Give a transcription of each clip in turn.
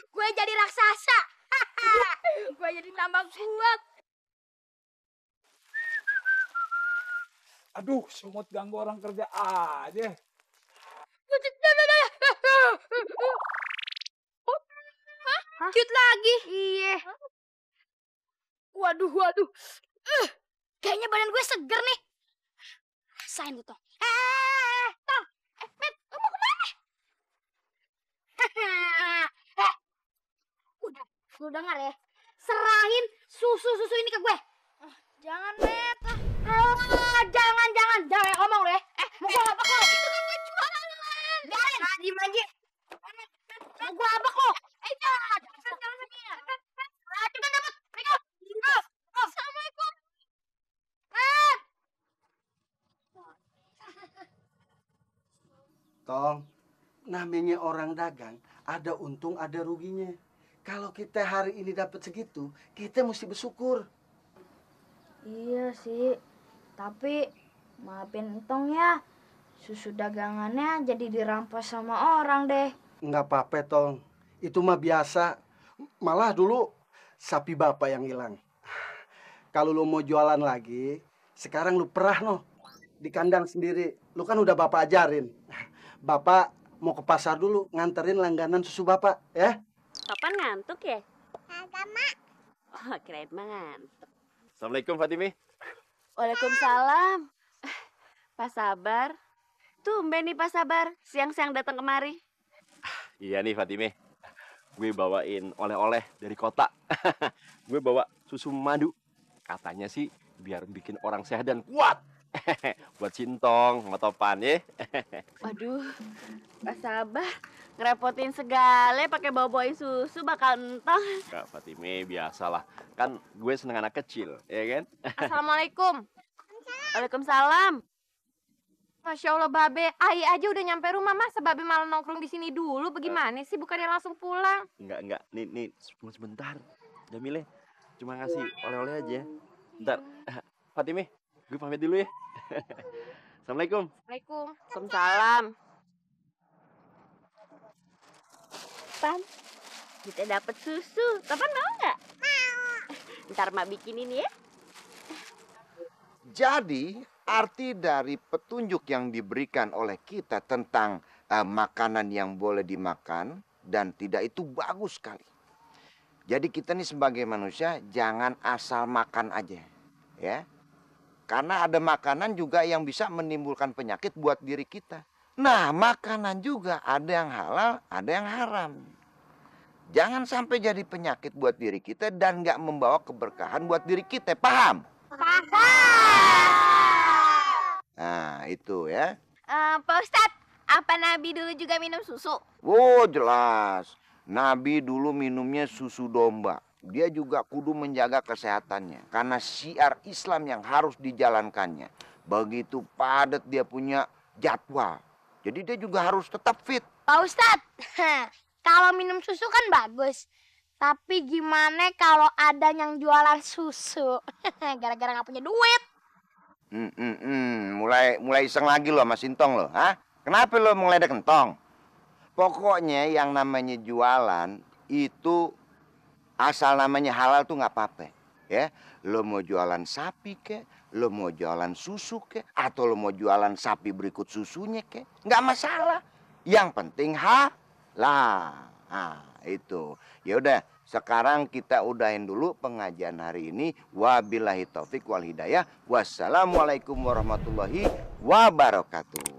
Gue jadi raksasa. Gue jadi tambah kuat. Aduh, semut ganggu orang kerja aja. Hah? Cute lagi. Iya. Waduh. Kayaknya badan gue seger nih. Rasain tuh, Tong. Tong. Met, lu mau kemana? Udah, lu dengar ya. Serahin susu ini ke gue. Jangan, Met. Jangan ngomong lu ya. Mau gue abak lo. Itu kan gue jualan. Biarin. Maju. Mau gue abak lo. Jangan sini. Cepetan dapat. Go. Assalamualaikum. Tong, namanya orang dagang, ada untung ada ruginya. Kalau kita hari ini dapat segitu, kita mesti bersyukur. Iya sih, tapi maafin Entong ya, susu dagangannya jadi dirampas sama orang deh. Nggak apa-apa, Tong. Itu mah biasa. Malah dulu sapi bapak yang hilang. Kalau lu mau jualan lagi, sekarang lu perah noh di kandang sendiri. Lu kan udah bapak ajarin. Bapak mau ke pasar dulu nganterin langganan susu bapak, ya? Kapan ngantuk ya? Kagak, Mak. Oh, keren banget. Assalamualaikum, Fatime. Waalaikumsalam. Pak Sabar. Tumben nih Pak Sabar, siang-siang datang kemari. Iya nih Fatime, gue bawain oleh-oleh dari kota. Gue bawa susu madu. Katanya sih biar bikin orang sehat dan kuat. Buat Sintong, ngotopan ya. Waduh, Pak Sabar ngerepotin segala pakai bawa-bawain susu bakal entong. Kak Fatime, biasalah. Kan gue seneng anak kecil, ya kan? Assalamualaikum. Waalaikumsalam. Masya Allah, Babe. Ai aja udah nyampe rumah, masa Babe malah nongkrong di sini dulu? Bagaimana sih? Bukannya langsung pulang? Enggak. Nih, sebentar. Jamile, cuma ngasih oleh-oleh aja. Bentar. Fatime, gue pamit dulu ya. Assalamualaikum. Waalaikumsalam. Pan, kita dapat susu. Kapan mau nggak? Mau. Ntar Mak bikinin ya. Jadi, arti dari petunjuk yang diberikan oleh kita tentang makanan yang boleh dimakan dan tidak itu bagus sekali. Jadi kita nih sebagai manusia jangan asal makan aja, ya. Karena ada makanan juga yang bisa menimbulkan penyakit buat diri kita. Nah, makanan juga ada yang halal, ada yang haram. Jangan sampai jadi penyakit buat diri kita dan nggak membawa keberkahan buat diri kita, paham? Nah, itu ya. Pak Ustadz, apa Nabi dulu juga minum susu? Oh, jelas. Nabi dulu minumnya susu domba. Dia juga kudu menjaga kesehatannya. Karena syiar Islam yang harus dijalankannya. Begitu padat dia punya jadwal. Jadi dia juga harus tetap fit. Pak Ustadz, kalau minum susu kan bagus. Tapi gimana kalau ada yang jualan susu? Gara-gara nggak punya duit. Mulai iseng lagi lo sama Sintong lo, ha? Kenapa lo ngeledek Entong? Pokoknya yang namanya jualan itu asal namanya halal tuh nggak apa-apa, ya. Lo mau jualan sapi ke, lo mau jualan susu ke, atau lo mau jualan sapi berikut susunya ke, nggak masalah. Yang penting halal. Nah, itu. Ya udah. Sekarang kita udahin dulu pengajian hari ini. Wabillahi taufik wal hidayah. Wassalamualaikum warahmatullahi wabarakatuh.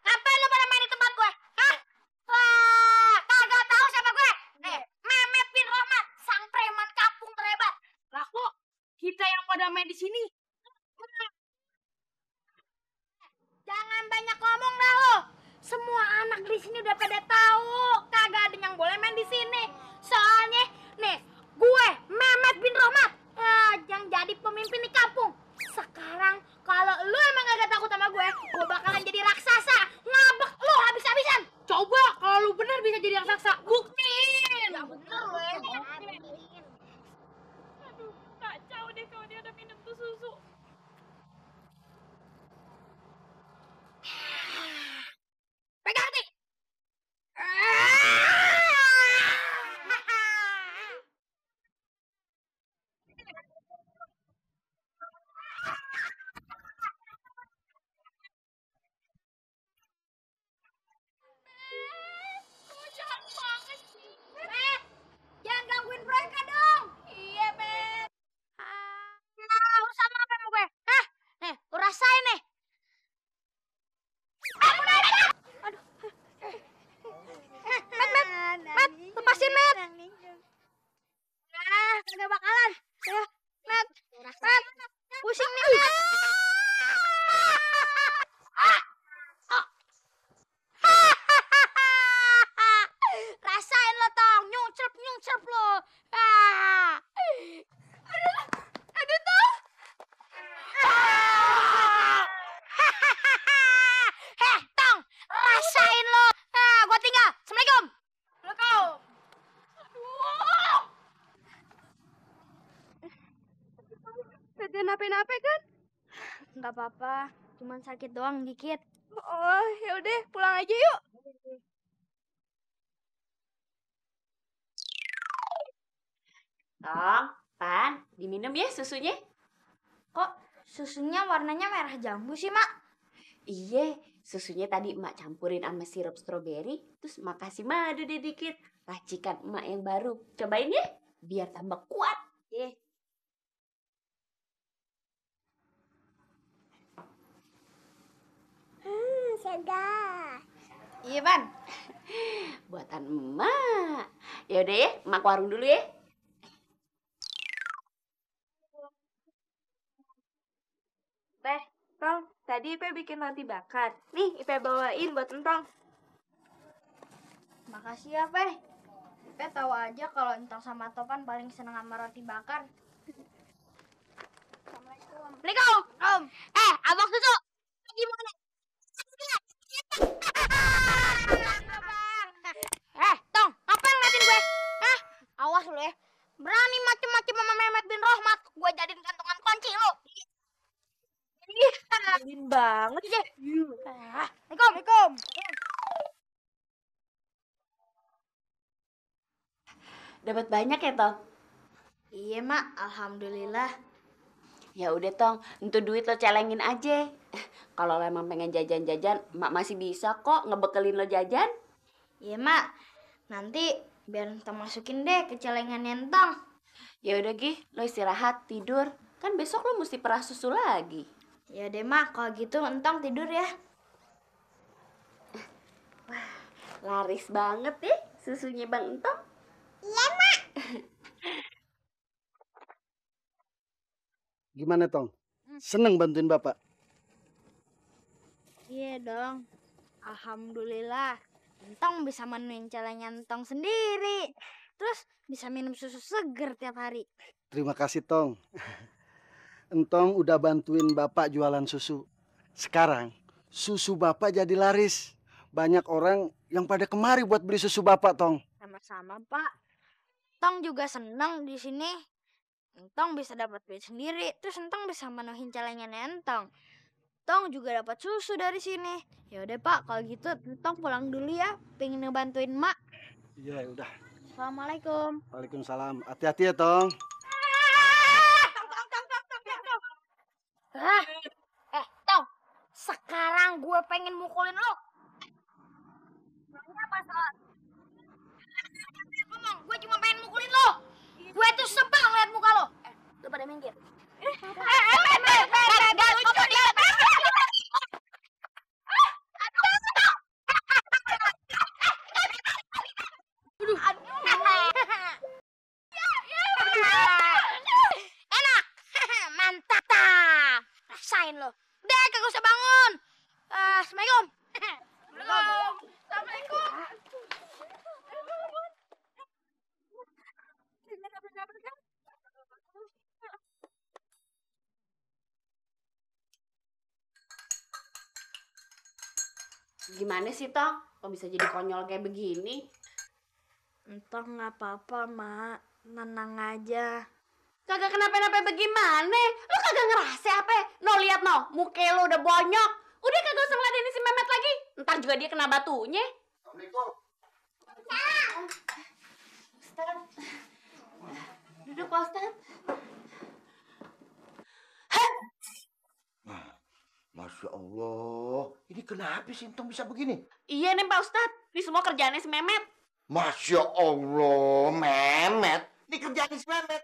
Ngapain lu pada main di tempat gue? Hah? Wah, kagak tahu siapa gue? Mehmet bin Rahmat, sang preman kampung terhebat. Lah kok kita yang pada main di sini? Jangan banyak ngomong dah lo. Semua anak di sini udah pada tahu kagak ada yang boleh main di sini. Soalnya nih, gue Mehmet nggak apa-apa. Cuman sakit doang dikit. Oh, ya udah pulang aja yuk. Tong, Pan, diminum ya susunya. Kok susunya warnanya merah jambu sih, Mak? Iya, susunya tadi emak campurin sama sirup stroberi, terus emak kasih madu deh dikit. Racikan emak yang baru. Cobain ya, biar tambah kuat. Iya. Segar. Iya, Pan. Buatan emak. Ya udah ya, emak ke warung dulu ya. Teh, Tong, tadi Ipe bikin roti bakar. Nih, Ipe bawain buat Entong. Makasih ya, Pe. Pe tahu aja kalau Entong sama Topan paling seneng sama roti bakar. Assalamualaikum. Om. Abang susu. Gimana? Tong, ngapain ngeliatin gue? Awas lu ya. Berani macem-macem sama Mehmet bin Rohmat, gue jadiin gantungan kunci lu. Nyebelin banget. Assalamualaikum. Dapat banyak ya, Tong? Iya, Mak. Alhamdulillah. Ya udah, Tong, untuk duit lo celengin aja. Kalau lo emang pengen jajan-jajan, emak masih bisa kok ngebekelin lo jajan. Iya, Mak. Nanti biar Entong masukin deh ke celengannya Entong. Ya udah, Gi, lo istirahat, tidur. Kan besok lo mesti perah susu lagi. Ya deh, Mak. Kalau gitu Entong tidur ya. Laris banget ya susunya Bang Entong. Gimana, Tong? Seneng bantuin Bapak? Iya dong. Alhamdulillah. Entong bisa menuin celengan Entong sendiri. Terus bisa minum susu seger tiap hari. Terima kasih, Tong. Entong udah bantuin Bapak jualan susu. Sekarang, susu Bapak jadi laris. Banyak orang yang pada kemari buat beli susu Bapak, Tong. Sama-sama, Pak. Entong juga seneng di sini. Entong bisa dapat duit sendiri. Terus Entong bisa menuhin celengannya Entong. Entong juga dapat susu dari sini. Ya udah, Pak. Kalau gitu Entong pulang dulu ya. Pengen ngebantuin Mak. Iya, udah. Assalamualaikum. Waalaikumsalam. Hati-hati ya, Tong. Tong. Sekarang gue pengen mukulin lo. Apa salah? Ngomong, gue cuma pengen mukulin lo. Gue tuh sebel ngeliat muka lo. Lo pada minggir. Gak lucu dia. Enak. Mantap. Rasain lo. Udah, kagak usah bangun. Assalamualaikum. Assalamualaikum. Gimana sih, Tong? Kok bisa jadi konyol kayak begini? Entah nggak apa-apa, Mak. Tenang aja. Kagak kenapa-napa bagaimana? Lo kagak ngerasa apa? No, lihat no, muka lo udah bonyok. Udah kagak usah ngeladenin si Mehmet lagi. Ntar juga dia kena batunya. Assalamualaikum. Ustaz. Duduk, Pak Ustaz. Masya Allah, ini kenapa sih Entong bisa begini? Iya nih, Pak Ustaz. Ini semua kerjaannya si Mehmet. Masya Allah, Mehmet. Ini kerjaan si Mehmet.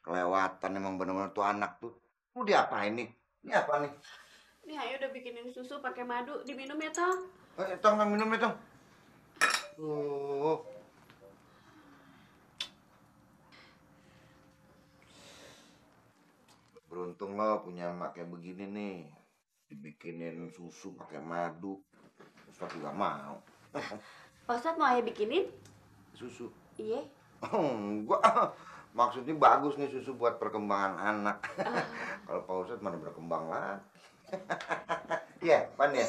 Kelewatan emang bener-bener tuh anak tuh. Lu diapain nih? Ini apa nih? Nih, ayo udah bikinin susu pakai madu. Diminum ya, Tong. Tong, minum ya, Tong. Oh. Beruntung lo punya emak kayak begini nih. Dibikinin susu pakai madu. Ustaz juga mau. Pak Ustaz mau ayah bikinin? Susu. Iya. Enggak. Maksudnya bagus nih susu buat perkembangan anak. Kalau Pak Ustadz mana berkembang lah. Iya, Pan ya?